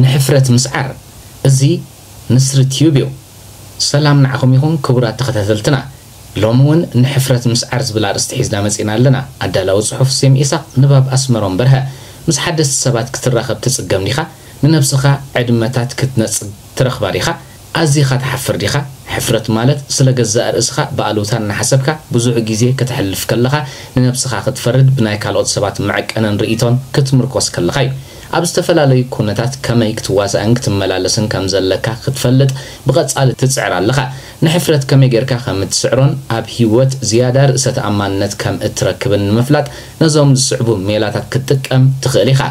ንሕፍረት ምስዓር። እዚ ንስሪ ቲዩብ እዩ። ሰላም ንዓኹም ይኹን ክቡራት ተኸታተልትና። ሎሚ እውን ንሕፍረት ምስዓር ዝብል ኣርእስቲ ሒዝና መጺና ኣለና። ኣዳላዊ ጽሑፍ ሴም ኢሳቕ፣ ንባብ ኣስመሮም በርሀ። ምስ ሓደስቲ ሰባት ክትራኸብ ትጽገም ዲኻ? ንነብስኻ ዕድመታት ክትነጽግ ትረኽባ ዲኻ? ኣዚኻ ትሓፍር ዲኻ? ሕፍረት ማለት ስለ ገዛእ ርእስኻ ብኣሉታ እናሓሰብካ ብዙሕ ግዜ ከተሕልፍ ከለኻ ንነብስኻ ክትፈርድ ብናይ ካልኦት ሰባት መዐቀንን ርእይቶን ክትምርኮስ ከለኻ እዩ። ኣብ ዝተፈላለዩ ኩነታት ከመይ ክትዋሳእን ክትመላለስን ከም ዘለካ ክትፈልጥ ብቐጻሊ ትጽዕር ኣለኻ። ንሕፍረት ከመይ ጌርካ ከም እትስዕሮን ኣብ ህይወት ዝያዳ ርእሰ ተኣማንነት ከም እትረክብን ንምፍላጥ ነዞም ዝስዕቡ ሜላታት ክትጥቀም ትኽእል ኢኻ።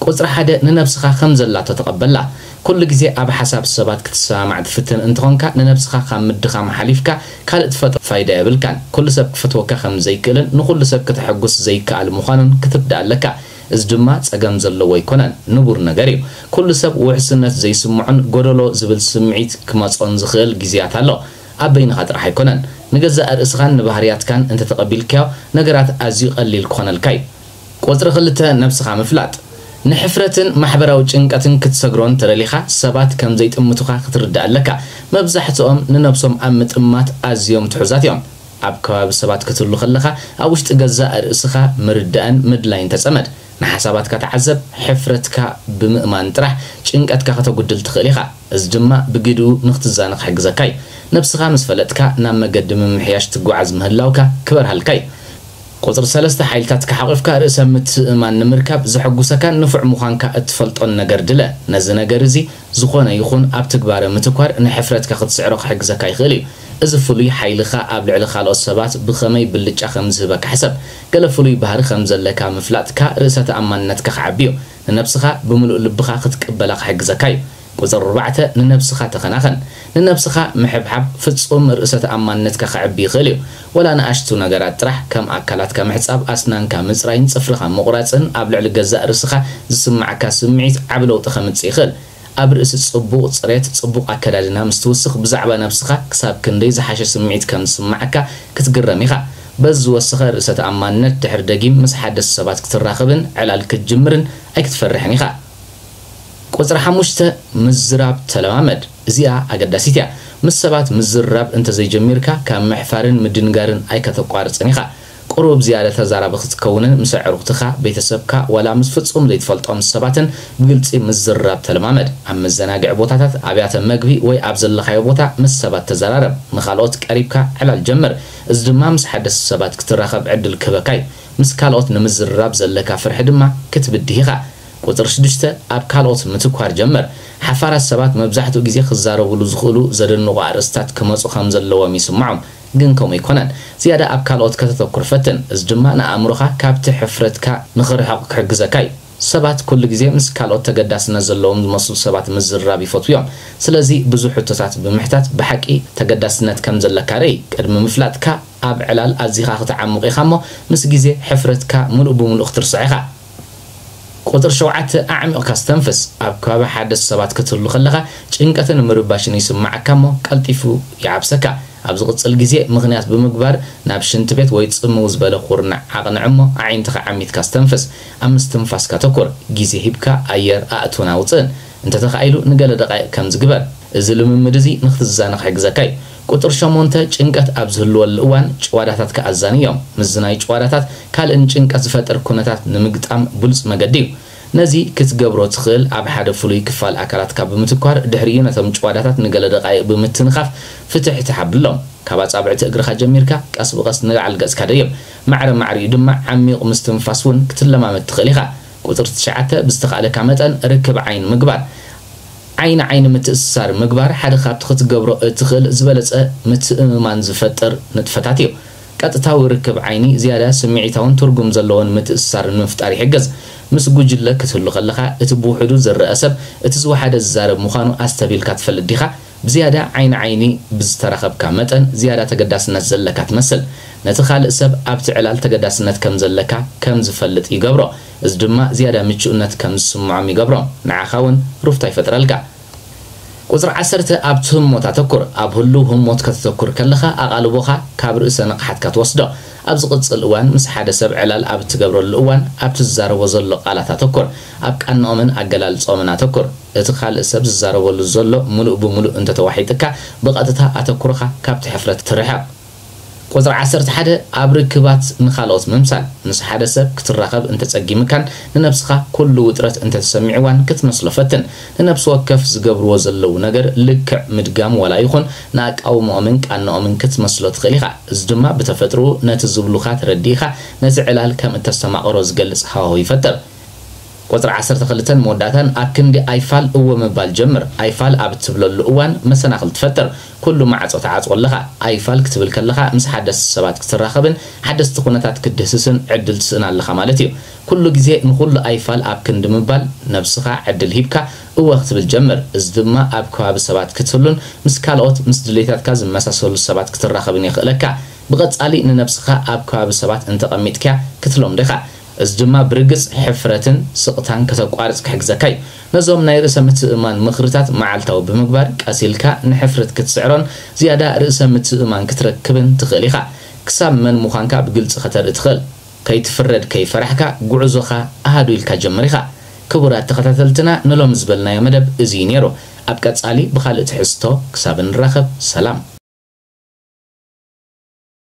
ቁጽሪ ሓደ፣ ንነብስኻ ከም ዘላቶ ተቐበላ። ኩሉ ግዜ ኣብ ሓሳብ ሰባት ክትሰማማዕ ትፍትን እንተኾንካ፣ ንነብስኻ ካብ ምድኻም ሓሊፍካ ካልእ ትፈጥሮ ፋይዳ የብልካን። ኩሉ ሰብ ክፈትወካ ከም ዘይክእልን ንኹሉ ሰብ ከተሐጉስ ዘይከኣል ምዃኑን ክትርዳእ ኣለካ። እዚ ድማ ጸገም ዘለዎ ኣይኮነን፣ ንቡር ነገር እዩ። ኩሉ ሰብ ውሕስነት ዘይስምዖን ጎደሎ ዝብል ስምዒት ክመጾን ዝኽእል ግዜያት ኣሎ። ኣብ በይንኻ ጥራሕ ኣይኮነን። ንገዛእ ርእስኻን ንባህርያትካን እንተተቐቢልካዮ፣ ነገራት ኣዝዩ ቀሊል ክኾነልካ እዩ። ቁጽሪ ክልተ፣ ነብስኻ ምፍላጥ። ንሕፍረትን ማሕበራዊ ጭንቀትን ክትሰግሮን ተደሊኻ፣ ሰባት ከም ዘይጥምቱኻ ክትርዳእ ኣለካ። መብዛሕትኦም ንነብሶም ኣብ ምጥማት ኣዝዮም ትሑዛት እዮም። ኣብ ከባቢ ሰባት ክትህሉ ከለኻ፣ ኣብ ውሽጢ ገዛእ ርእስኻ ምርዳእን ምድላይን ተጸመድ። ንሓሳባትካ ተዓዘብ። ሕፍረትካ ብምእማን ጥራሕ ጭንቀትካ ከተጉድል ትኽእል ኢኻ። እዚ ድማ ብግድኡ ንኽትዛነ ክሕግዘካ እዩ። ነብስኻ ምስ ፈለጥካ፣ ናብ መገዲ ምምሕያሽ ትጓዓዝ ምህላውካ ክበርሃልካ እዩ። ቁጽሪ ሰለስተ፣ ሓይልታትካ ሓቒፍካ ርእሰ ምትእምማን ንምርካብ ዘሐጉሰካን ንፉዕ ምዃንካ እትፈልጦን ነገር ድለ። ነዚ ነገር እዚ ዝኾነ ይኹን ኣብ ትግባረ ምትኳር ንሕፍረትካ ክትስዕሮ ክሕግዘካ ይኽእል እዩ። እዚ ፍሉይ ሓይልኻ ኣብ ልዕሊ ካልኦት ሰባት ብኸመይ ብልጫ ከም ዝህበካ ሕሰብ። ገለ ፍሉይ ባህሪ ከም ዘለካ ምፍላጥካ ርእሰ ተኣማንነትካ ክዓቢ እዩ። ንነብስኻ ብምሉእ ልብኻ ክትቅበላ ክሕግዘካ እዩ። ቁጽሪ ኣርባዕተ፣ ንነብስኻ ተኸናኸን። ንነብስኻ ምሕብሓብ ፍጹም ርእሰ ተኣማንነትካ ከዕቢ ይኽእል እዩ። ወላ ንኣሽቱ ነገራት ጥራሕ፣ ከም ኣካላትካ ምሕጻብ፣ ኣስናንካ ምጽራይን ጽፍርኻ ምቑራጽን ኣብ ልዕሊ ገዛእ ርእስኻ ዝስምዓካ ስምዒት ዓቢ ለውጢ ከምጽእ ይኽእል። ኣብ ርእሲ ጽቡቕ ጽሬት፣ ጽቡቕ ኣከዳድና ምስ ትውስኽ፣ ብዛዕባ ነብስኻ ክሳብ ክንደይ ዝሓሸ ስምዒት ከም ዝስምዓካ ክትግረም ኢኻ። በዚ ዝወሰኸ ርእሰ ተኣማንነት፣ ድሕሪ ደጊም ምስ ሓደስቲ ሰባት ክትራኸብን ዕላል ክትጅምርን ኣይክትፈርሕን ኢኻ። ቁጽሪ ሓሙሽተ፣ ምዝራብ ተለማመድ። እዚኣ ኣገዳሲት እያ። ምስ ሰባት ምዝራብ እንተዘይጀሚርካ፣ ካብ ምሕፋርን ምድንጋርን ኣይከተቋርጽን ኢኻ። ቁሩብ ዝያዳ ተዛራቢ ክትከውንን ምስ ኣዕሩኽትኻ፣ ቤተሰብካ፣ ዋላ ምስ ፍጹም ዘይትፈልጦም ሰባትን ብግልጺ ምዝራብ ተለማመድ። ኣብ መዘናግዒ ቦታታት፣ ኣብያተ መግቢ ወይ ኣብ ዘለኻዮ ቦታ ምስ ሰባት ተዘራረብ። ንኻልኦት ቀሪብካ ዕላል ጀምር። እዚ ድማ ምስ ሓደስቲ ሰባት ክትራኸብ ዕድል ክህበካ እዩ። ምስ ካልኦት ንምዝርራብ ዘለካ ፍርሒ ድማ ክትብድህ ኢኻ። ቁጽሪ ሽዱሽተ፣ ኣብ ካልኦት ምትኳር ጀምር። ሓፋራት ሰባት መብዛሕትኡ ግዜ ክዛረቡሉ ዝኽእሉ ዘደንቑ ኣርእስታት ክመጹ ከም ዘለዎም ይስምዖም፣ ግን ከምኡ ኣይኮነን። ዝያዳ ኣብ ካልኦት ከተተኩር ፈትን። እዚ ድማ ንኣእምሮኻ ካብቲ ሕፍረትካ ንኽርሕቕ ክሕግዘካ እዩ። ሰባት ኩሉ ግዜ ምስ ካልኦት ተገዳስነት ዘለዎም ዝመስሉ ሰባት ምዝርራብ ይፈትዉ እዮም። ስለዚ ብዙሕ ሕቶታት ብምሕታት፣ ብሓቂ ተገዳስነት ከም ዘለካ ርእይ። ቅድሚ ምፍላጥካ ኣብ ዕላል ኣዚኻ ክትዓምቕ ኢኻ እሞ፣ ምስ ግዜ ሕፍረትካ ምሉእ ብምሉእ ክትርስዖ ኢኻ። ቁጽሪ ሸውዓተ፣ ኣዕሚቕካ ዝተንፍስ። ኣብ ከባቢ ሓደስቲ ሰባት ክትህሉ ከለኻ፣ ጭንቀትን ምርባሽን ይስምዓካ እሞ፣ ቀልጢፉ ይዓብሰካ። ኣብ ዝቕጽል ግዜ ምኽንያት ብምግባር ናብ ሽንቲ ቤት ወይ ጽምው ዝበለ ኩርናዕ ዓቕንዕ እሞ፣ ኣዒንትኻ ዓሚትካ ዝተንፍስ። ኣብ ምስትንፋስካ ተኩር። ግዜ ሂብካ ኣየር ኣእትውን ኣውጽእን። እንተተኻኢሉ ንገለ ደቓይቕ ከምዚ ግበር። እዚ ልምምድ እዚ ንኽትዛነ ክሕግዘካ እዩ። ቁጽሪ ሸሞንተ፣ ጭንቀት ኣብ ዝህልወሉ እዋን ጭዋዳታትካ ኣዛንዮም። ምዝናይ ጭዋዳታት ካልእ ንጭንቀት ዝፈጥር ኩነታት ንምግጣም ብሉጽ መገዲ እዩ። ነዚ ክትገብሮ ትኽእል ኣብ ሓደ ፍሉይ ክፋል ኣካላትካ ብምትኳር፣ ድሕሪኡ ነቶም ጭዋዳታት ንገለ ደቓይቕ ብምትንኻፍ ፍትሕ ትሓብሎም። ካብ ኣጻብዕቲ እግርኻ ጀሚርካ ቀስ ብቐስ ንላዕሊ ገጽካ ደይብ። ማዕረ ማዕሪኡ ድማ ዓሚቕ ምስትንፋስ እውን ክትለማመድ ትኽእል ኢኻ። ቁጽሪ ትሽዓተ፣ ብዝተኻእለካ መጠን ርክብ ዓይኒ ምግባር። ዓይኒ ዓይኒ ምትእስሳር ምግባር ሓደ ካብቲ ክትገብሮ እትኽእል ዝበለጸ ምትእምማን ዝፈጥር ንጥፈታት እዩ። ቀጥታዊ ርክብ ዓይኒ ዝያዳ ስምዒታውን ትርጉም ዘለዎን ምትእስሳር ንምፍጣር ይሕግዝ። ምስ ጉጅለ ክትህሉ ከለኻ፣ እቲ ብውሕዱ ዝረኣ ሰብ እቲ ዝወሓደ ዝዛረብ ምዃኑ ኣስተብሂልካ ትፈልጥ ዲኻ? ብዝያዳ ዓይኒ ዓይኒ ብዝተራኸብካ መጠን፣ ዝያዳ ተገዳስነት ዘለካ ትመስል። ነቲ ካልእ ሰብ ኣብቲ ዕላል ተገዳስነት ከም ዘለካ ከም ዝፈልጥ ይገብሮ። እዚ ድማ ዝያዳ ምቹእነት ከም ዝስምዖም ይገብሮም። ንዓኻ እውን ሩፍታ ይፈጥረልካ። ቁጽሪ ዓሰርተ፣ ኣብቲ ህሞት ኣተኩር። ኣብ ህሉው ህሞት ከተተኩር ከለኻ፣ ኣቓልቦኻ ካብ ርእሰ ንቕሓትካ ትወስዶ። ኣብ ዝቕጽል እዋን ምስ ሓደ ሰብ ዕላል ኣብ እትገብረሉ እዋን ኣብቲ ዝዛረቦ ዘሎ ቃላት ኣተኩር። ኣብ ቃንኦምን ኣገላልጾምን ኣተኩር። እቲ ካልእ ሰብ ዝዛረበሉ ዘሎ ምሉእ ብምሉእ እንተተዋሒጥካ ብቐጥታ ኣተኩሮኻ ካብቲ ሕፍረት ትርሕቕ። ቁጽሪ ዓሰርተ ሓደ ኣብ ርክባት ንኻልኦት ምምሳል። ምስ ሓደ ሰብ ክትራኸብ እንተጸጊምካን ንነብስኻ ኩሉ ውጥረት እንተተሰሚዕዋን ክትመስሎ ፈትን። ንነብሲ ወከፍ ዝገብርዎ ዘለዉ ነገር ልክዕ ምድጋም ዋላ ይኹን ንኣቃውሞኦምን ቃንኦምን ክትመስሎ ትኽእል ኢኻ። እዚ ድማ ብተፈጥርኡ ነቲ ዝብሉኻ ተረዲእኻ ነቲ ዕላል ከም እተስተማቕሮ ዝገልጽ ሃዋሁ ይፈጥር። ቁጽሪ ዓሰርተ ክልተን መወዳእታን ኣብ ክንዲ ኣይፋል እወ ምባል ጀምር። ኣይፋል ኣብ እትብለሉ እዋን መሰናኽል ትፈጥር። ኩሉ ማዕጾ ትዓጽዎ ኣለኻ። ኣይፋል ክትብል ከለኻ ምስ ሓደስቲ ሰባት ክትራኸብን ሓደስቲ ኩነታት ክትድህስስን ዕድል ትስእን ኣለኻ ማለት እዩ። ኩሉ ግዜ ንኹሉ ኣይፋል ኣብ ክንዲ ምባል ነብስኻ ዕድል ሂብካ እወ ክትብል ጀምር። እዚ ድማ ኣብ ከባቢ ሰባት ክትህሉን ምስ ካልኦት ምስ ድሌታትካ ዝመሳሰሉ ሰባት ክትራኸብን የኽእለካ። ብቐጻሊ ንነብስኻ ኣብ ከባቢ ሰባት እንተቐሚጥካያ ክትለምዶ ኢኻ። እዚ ድማ ብርግጽ ሕፍረትን ስቕታን ከተቋርጽ ክሕግዘካ እዩ። ነዞም ናይ ርእሰ ምትእምማን ምኽርታት መዓልታዊ ብምግባር ቀስ ኢልካ ንሕፍረት ክትስዕሮን ዝያዳ ርእሰ ምትእምማን ክትረክብን ትኽእል ኢኻ። ክሳብ መን ምዃንካ ብግልጺ ከተርኢ ትኽእል። ከይትፍረድ ከይፈራሕካ ጉዕዞኻ ኣሃዱ ኢልካ ጀምር ኢኻ። ክቡራት ተኸታተልትና ንሎሚ ዝበልናዮ መደብ እዚ እዩ ነይሩ። ኣብ ቀጻሊ ብኻልእ ትሕዝቶ ክሳብ እንራኸብ ሰላም።